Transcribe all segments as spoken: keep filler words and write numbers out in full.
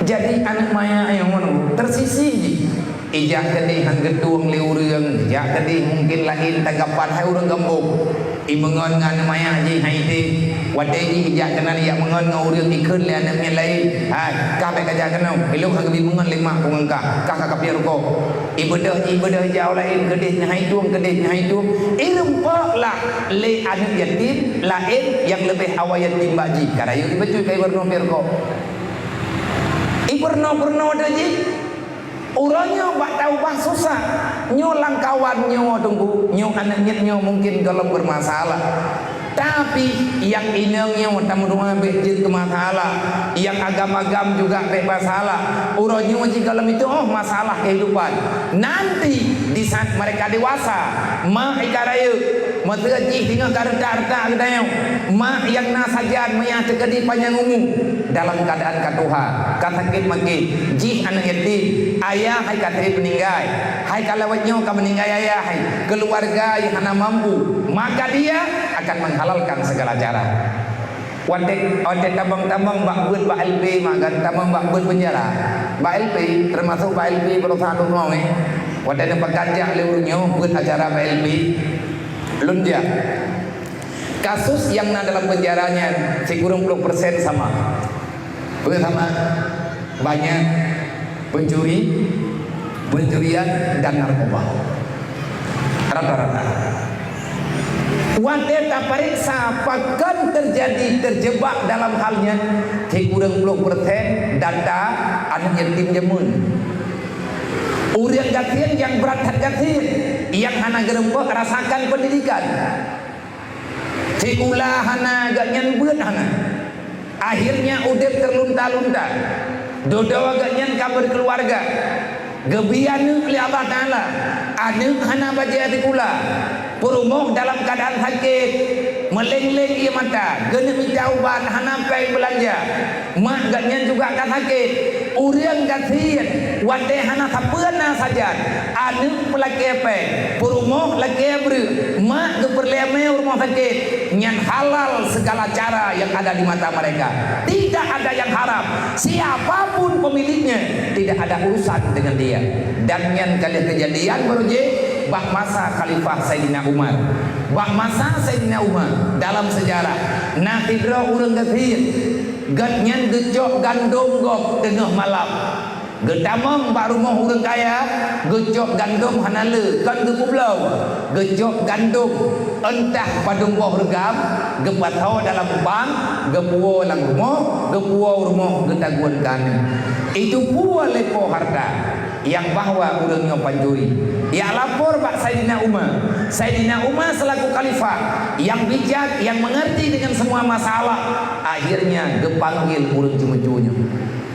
Jadi aneuk maya nyoe tersisih jih. Ijak keudeh han geutueng lé ureueng, ijak keudeh mungken laén tanggapan hai ureueng gampông. Imeungon ngon aneuk maya jih hai item. Watèe jih ijak keunan ijak meungon ngon ureueng ikheun lé aneuk miet laén. Hai, kah bèk kajak keunoe. Ilôn han geubi meungon lé mak ku ngon kah. Kah ka kapiep rukok. Ibeudôh, ibeudôh ijak laén keudeh nyan hai tueng, keudeh nyan hai tueng. Irumpok lah lé aneuk yatim laén nyang leubeh awai yatim bak jih. Ka rayeuk ibacut ka ibeureunoe piep rukok. Ibeureunoe-beureunoe deh jih. Uroe nyoe bak taubah susah. Nyoe lam kawan nyoe teungku, nyoe aneuk miet nyoe mungken gohlom beurmasalah. Tapi nyang inong nyoe tameudoa bèk jeuet keu masalah, nyang agam-agam juga bèk masalah. Uroe nyoe jih gohlom itu, oh, masalah kehidupan. Nanti di saat mereka dewasa, mak ka rayeuk, meuseu jih teungoh ka reutak-reutak geutanyoe, mak nyang na sajan meunyo teukeudi panyang umu dalam keuadaan ka tuha, ka sakét maké, jih aneuk yatim, ayah hai ka trép meuninggai, hai ka lewat nyoe ka meuninggai ayah, hai keuluwarga nyang hana mampu, maka dia akan menghalalkan segala cara. Watèe, watèe tamong-tamong bak beuet bak L P, maka tamong bak beuet penjara. Bak L P, termasuk bak L P Baroesa Abdul Maweh. Watèe neupeugah jak lé ureueng nyoe beuet acara bak L P, lôn jak. Kasus nyang na dalam penjara nyan sikureueng ploh persen sama. Peue sama? Banyak pencuri, pencurian, dan narkoba. Rata-rata. Watèe tapareksa pakon teujadi teujebak dalam hal nyan, sikureueng ploh persen data aneuk yatim jameun. Ureueng gasien nyang brat that gasien, nyang hana geurumpok rasakan pendidikan. Sikula hana, gobnyan beuet hana. Akhirnya udép teulunta-lunta. Dudoe gobnyan ka beukeuluwarga. Geubri aneuk lé Allah Taala. Aneuk hana bajèe sikula. Peurumoh dalam keuadaan sakét. Meuléng-léng ié mata. Geuneuk mita ubat, hana péng beulanja. Mak gobnyan juga ka sakét. Ureueng gasien, watèe hana sapeue na sajan, aneuk peulakèe péng, peurumoh lakèe breueh, mak geupeureulèe mé u rumoh sakét, nyan halal segala cara yang ada di mata mereka. Tidak ada yang haram. Siapa pun pemiliknya, tidak ada urusan dengan dia. Dan nyan ka lheueh keujadian baroe jih bak masa Khalifah Saidina Umar. Bak masa Saidina Umar, dalam sejarah, na sidroe ureueng gasien. Gobnyan geucok gandom gob teungoh malam. Geutamong bak rumoh ureueng kaya, geucok gandom hana le, kon geupeubloe. Geucok gandom, entah padum boh reugam, geupasoe dalam bank, geupuwoe lam rumoh, geupuwoe u rumoh geutagun keu aneuk. Itu puwoe lé po harta. Nyang bahwa ureueng nyoe pancuri. Yak lapor bak Saidina Umar. Saidina Umar selaku khalifah nyang bijak, nyang mengerti dengan semua masalah, akhirnya geupanggil ureueng ceumeucue nyoe.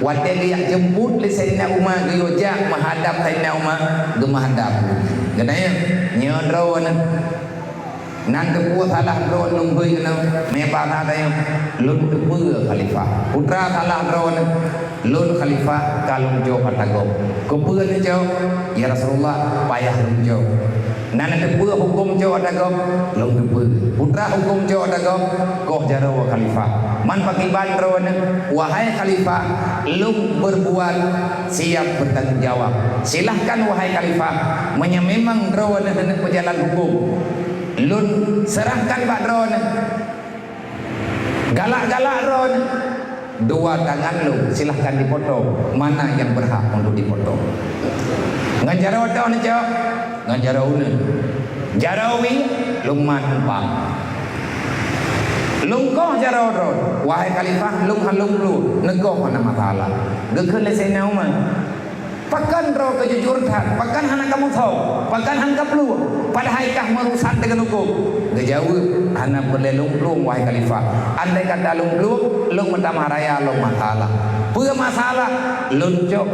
Watèe geuyak jemput lé Saidina Umar, geuyue jak meuhadab Saidina Umar, geumeuhadab. Geutanyong, "Nyoe droeneuh?" Nan teupeue salah droeneuh lôn bri keunoe, meuba na tanyong, "Lôn teupeue, Khalifah." "Peue teuma salah droeneuh?" "Lôn, Khalifah, ka lôn cok ata gob." "Keupeue neucok?" "Ya Rasulullah, payah lôn cok." "Nan teupeue hukôm cok ata gob?" "Lôn teupeue." "Peue teuma hukôm cok ata gob?" "Koh jaroe, Khalifah." "Man pakriban droeneuh?" "Wahai Khalifah, lôn berbuat siap bertanggung jawab." "Silahkan, wahai Khalifah, meunyoe memang droeneuh hana peujalan hukôm." "Lôn serahkan bak droeneuh." "Galak-galak droeneuh." "Dua tangan lôn, silahkan dipotong. Mana yang berhak untuk dipotong?" "Ngon jaroe toh neucok?" "Ngon jaroe uneuen." "Jaroe wie?" "Lôn mat umpang." "Lôn koh jaroe droe." "Wahai Khalifah, lôn han lôn plueng." "Neukoh hana masalah." Geukheun lé Saidina Umar, "Pakon droe keu jujur that, pakon hana kamoe thok, pakon han kaplueng, padahai kah meurusan deungon hukôm?" Geujaweueb, "Hana peureulèe lôn plueng, wahai Khalifah. Andai kata lôn plueng, lôn meutamah raya lôn masalah." "Peue masalah?" "Lôn cok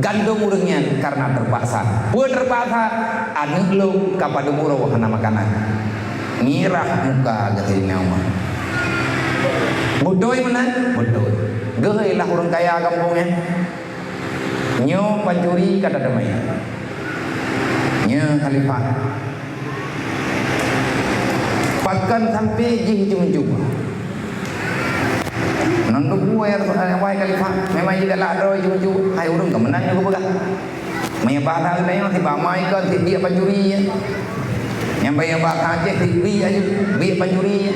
gandom ureueng nyan karena terpaksa." "Peue terpaksa?" "Aneuk lôn ka padum uroe hana makanan." Mirah muka geuh Saidina Umar. "Beutôi meunan?" "Beutôi." "Geuh lah ureueng kaya gampông nyan." "Nyoe pancuri," kata teumanyong. "Nyoe, Khalifah, pakon sampoe jih jeuem-jeuem?" Ngon tubuh ya, wahai khalifah, memang jigalak droe ju-ju, hai ureuëng keumeunang nyoe geupeugah. Meunyoe bahasa geutanyoe, si bama ikon, si biek pancuri, ya. Nyang bayeue bahasa Aceh, si biek aju, biek pancuri, ya.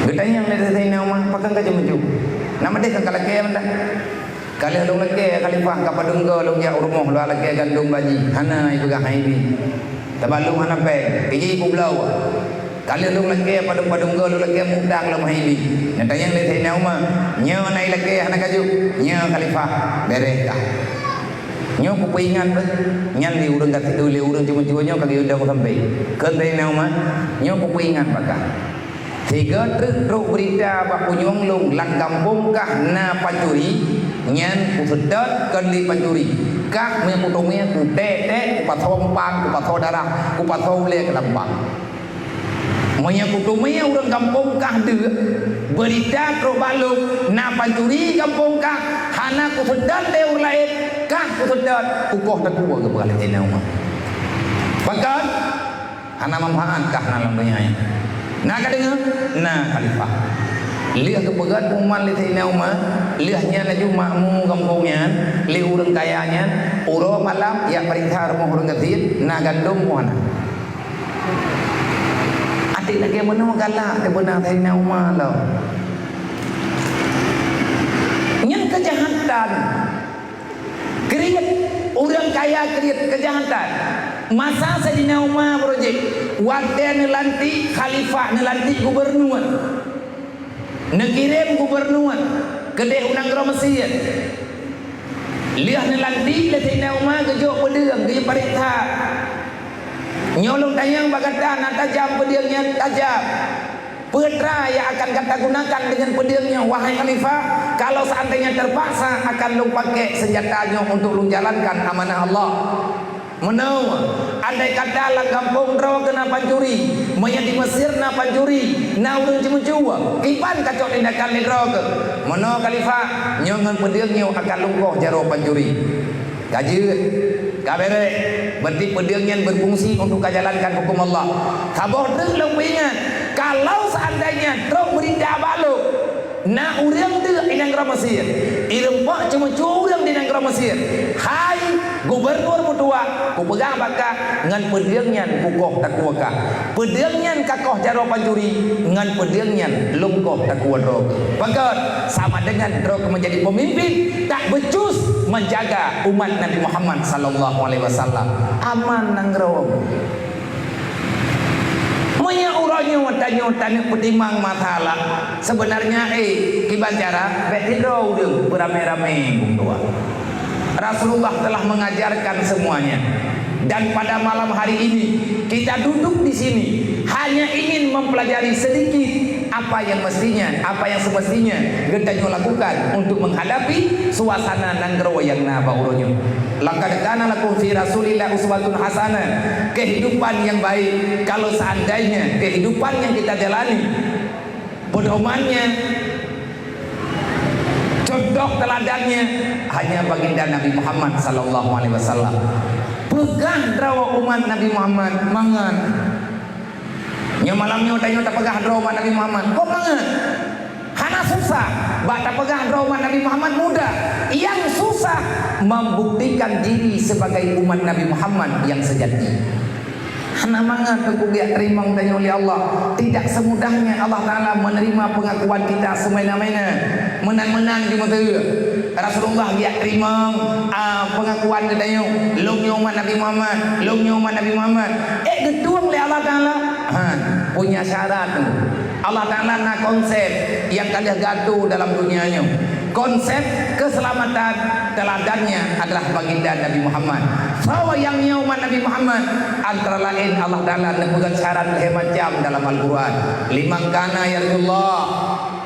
Geutanyong lé Saidina Umar, "Pakon ka ju-ju? Nama deh ka lakée mantah?" "Ka lheueh lôn lakée, khalifah, ka padum goe lôn jak u rumoh lôn lakée gandom baji, hana ipeugah hai bi. Sabab lôn hana péng, pih jih kubloe. Ka lheueh lôn lakée padum-padum goe lôn lakée mutang lom hai bi." Neutanyong lé Saidina Umar, "Nyoe na ilakée hana ka ju?" "Nyoe, khalifah, bèrèh kah." "Nyoe kupeuingat beuh, nyan lé ureuëng ka sidroe lé ureuëng ceumeucue nyoe ka geuyue dong sampé." Kheun Saidina Umar, "Nyoe kupeuingat bak kah. Sigoe treuk trok beurita bak punyueng lôn lam gampông kah na pancuri, nyan kuseutôt kon lé pancuri. Kah meunyoe kuteumé, kuték-ték, kupasoe umpang, kupasoe darah, kupasoe ulée keu lampang. Meunyoe kuteumé ureuëng gampông kah deuk, beurita trok bak lôn na pancuri gampông kah, hana kuseutôt lé ureuëng laén, kah kuseutôt, kukoh takue," geupeugah lé Saidina Umar. Pakon? Hana manfaat kah na lam donya nyoe. Na ka deungoe? Na, khalifah. Lheueh geupeugah pengumuman lé Saidina Umar, lheueh nyan laju makmu gampông nyan, lé ureuëng kaya nyan, uroe malam jak peuriksa rumoh ureuëng gasien, na gandom peue hana. Até lagée meunoe galak teubeuna Saidina Umar lom. Nyan keujahatan. Kriet, ureuëng kaya kriet, keujahatan. Masa Saidina Umar beurujék, watée neulantik khalifah, neulantik gubunur, neukirém gubunur keudeh u nanggroe Mesir. Lheueh neulantik lé Saidina Umar geujok peudeueng, geupareksa. "Nyoe lôn tanyong bak gata, na tajam peudeueng nyan? Tajam. Peue teuma nyang akan gata gunakan deungon peudeueng nyoe, wahai khalifah? Kalau seandainya terpaksa, akan lôn pakai senjata nyoe untuk lôn jalankan amanah Allah." "Meunoe, andai kata lam gampông droe keuh na pancuri, meunyoe di Mesir na pancuri, na ureuëng ceumeucue, kiban kacok tindakan lé droe keuh?" "Meunoe, khalifah, nyoe ngon peudeueng nyoe akan lôn koh jaroe pancuri." Ka jeuet, ka bèrèh, berarti peudeueng nyan berfungsi untuk ka jalankan huköm Allah. Saboh treuk lôn peuingat, kalau seandainya trok beurita bak lôn, na ureuëng deuk di nanggroe Mesir, ireumpok ceumeucue ureuëng di nanggroe Mesir, hai gubunur meutuah, kupeugah bak kah, ngon peudeueng nyan kukoh takue kah. Peudeueng nyan kakoh jaroe pancuri, ngon peudeueng nyan lôn koh takue droe keuh. Pakon? Sama dengan droe keuh menjadi pemimpin, tak becus menjaga umat Nabi Muhammad sallallahu alaihi wasallam. Aman nanggroe. Meunyoe uroe nyoe tanyoe taneuk peutimang masalah, sebenarnya, eh, kiban cara, bék sidroe ureuëng, beuramé-ramé, bung dua. Rasulullah telah mengajarkan semuanya. Dan pada malam hari ini, kita duduk di sini hanya ingin mempelajari sedikit apa yang mestinya, apa yang semestinya geutanyoe lakukan untuk menghadapi suasana nanggroe nyang na bak uroe nyoe. "Laqad kana lakum fi Rasulillah uswatun hasanah." Kehidupan yang baik, kalau seandainya kehidupan yang kita jalani, pedomannya, contoh teladannya hanya baginda Nabi Muhammad sallallahu alaihi wasallam. Peugah droe umat Nabi Muhammad mangat. Nyoe malam nyoe tanyoe tapeugah droe umat Nabi Muhammad, kon mangat. Hana susah, bak tapeugah droe umat Nabi Muhammad mudah. Yang susah membuktikan diri sebagai umat Nabi Muhammad yang sejati. Hana mangat teungku geujak teurimong tanyoe lé Allah. Tidak semudahnya Allah Taala menerima pengakuan kita semena-mena. Meunan-meunan jimeuteue. Rasulullah geujak teurimong, ah, pengakuan geutanyoe, "Lôn nyoe umat Nabi Muhammad, lôn nyoe umat Nabi Muhammad." Eh, geutueng lé Allah Taala. Ha, punya syarat tu. Allah Taala na konsep nyang ka lheueh geuatur dalam dunia nyoe. Konsep keselamatan teladannya adalah baginda Nabi Muhammad. Soe nyang nyoe umat Nabi Muhammad? Antara lain Allah Taala neupeugah syarat lhée macam dalam Al-Quran. "Liman kana yarjullah."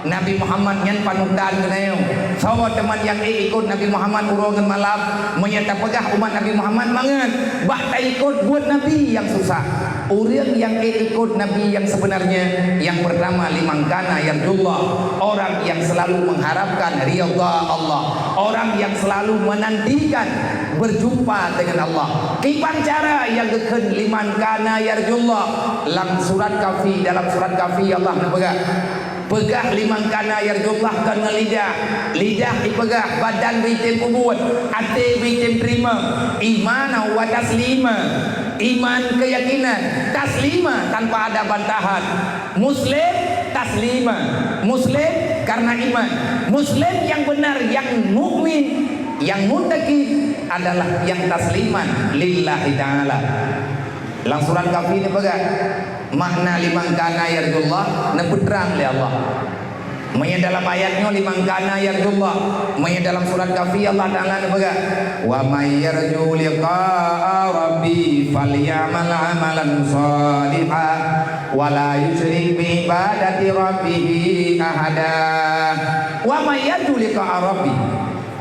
Nabi Muhammad nyan panutan geutanyoe. Soe teuma nyang ék ikot Nabi Muhammad uroe ngon malam? Meunyoe tapeugah umat Nabi Muhammad mangat, bak taikot buet Nabi nyang susah. Ureuëng nyang ék ikot Nabi nyang sebenarnya, yang pertama, liman kana yarjullah, orang yang selalu mengharapkan ridha Allah, orang yang selalu menantikan Berjumpa dengan Allah. Kiban cara nyang geukheun liman kana yarjullah. Lam surat Kahfi, dalam surat Kahfi Allah neupeugah, peugah liman kana yarjullah kon ngon lidah. Lidah ipeugah, badan beuitem peubuet, até beuitem teurimong. Iman wa taslima. Iman, keyakinan, taslima, tanpa ada bantahan. Muslim, taslima. Muslim karena iman. Muslim yang benar, yang mukmin, yang muttaqi adalah yang tasliman lillahi ta'ala. Lam surat Kahfi neupeugah, makna liman kana yarjullah neupeutrang lé Allah. Meunyoe dalam ayat nyoe liman kana yarjullah, meunyoe dalam surat Kahfi Allah Ta'ala neupeugah, "Wa may yarju liqa'a rabbi falyamal amalan shaliha wa la yusyrik bi ibadati rabbih ahada." Wa may yarju liqa'a rabbi.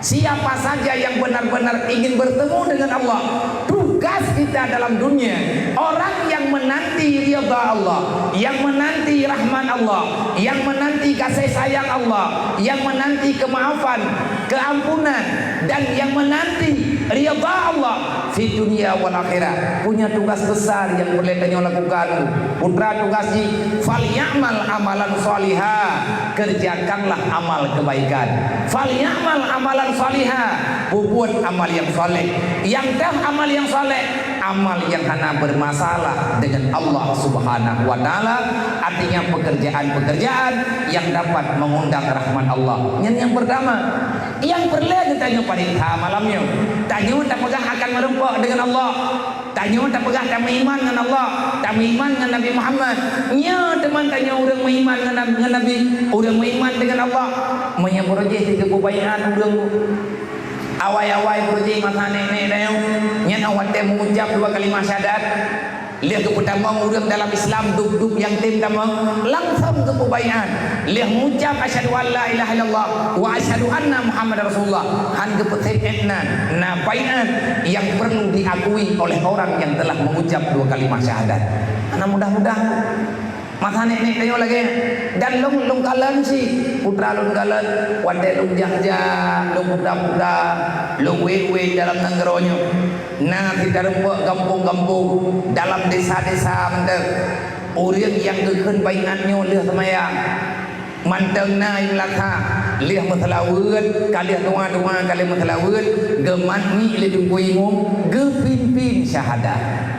Siapa saja yang benar-benar ingin bertemu dengan Allah, tugas kita dalam dunia, orang yang menanti ridha Allah, yang menanti rahmat Allah, yang menanti kasih sayang Allah, yang menanti kemaafan, keampunan, dan yang menanti ridha Allah di dunia wal akhirat, punya tugas besar yang perlu tanyoe lakukan. Putra tugas jih, "Falyamal amalan shaliha." Kerjakanlah amal kebaikan. "Falyamal amalan shaliha." Peubuet amal yang saleh. Nyang teuh amal yang saleh, amal yang hana bermasalah dengan Allah Subhanahu wa Ta'ala, artinya pekerjaan-pekerjaan yang dapat mengundang rahmat Allah. Nyan nyang pertama. Nyang peureulée geutanyoe paréksa malam nyoe, tanyoe tapeugah akan meurumpok dengan Allah. Tanyoe tapeugah tameuiman ngon Allah, tameuiman ngon Nabi Muhammad. Nyoe teuma tanyoe ureuëng meuiman ngon Nab-, ngon Nabi, ureuëng meuiman dengan Allah. Meunyoe beurujih sigeupeu baiat ureuëng, awai-awai beurujih masa nek-nek tanyoe, nyan awai tée meuucap dua kalimah syahadat. Lheueh geupeutamong ureuëng dalam Islam, dub-dub nyang tem tamong, langsong geupeu baiat. Lheueh meuucap, "Asyhadu an la ilaha illallah wa asyhadu anna Muhammadar Rasulullah," han geupeutem ék nan, na baiat nyang perlu diakui oleh orang yang telah mengucap dua kalimah syahadat. Hana mudah-mudah. Masa nek-nek tanyoe lagée nyan. Dan lôn, lôn kalon cit, putra lôn kalon, watée lôn jak-jak, lôn muda-muda, lôn wék-wék dalam nanggroe nyoe. Na sitarumpok gampông-gampông, dalam desa-desa mantong. Ureuëng nyang geukheun baiat nyoe lheueh seumayang. Mantong na nyang lakha, lheueh meuseulaweuet, ka lheueh tuha-tuha, ka lheueh meuseulaweuet, geumat miek lé teungku imum, geupimpén syahadat.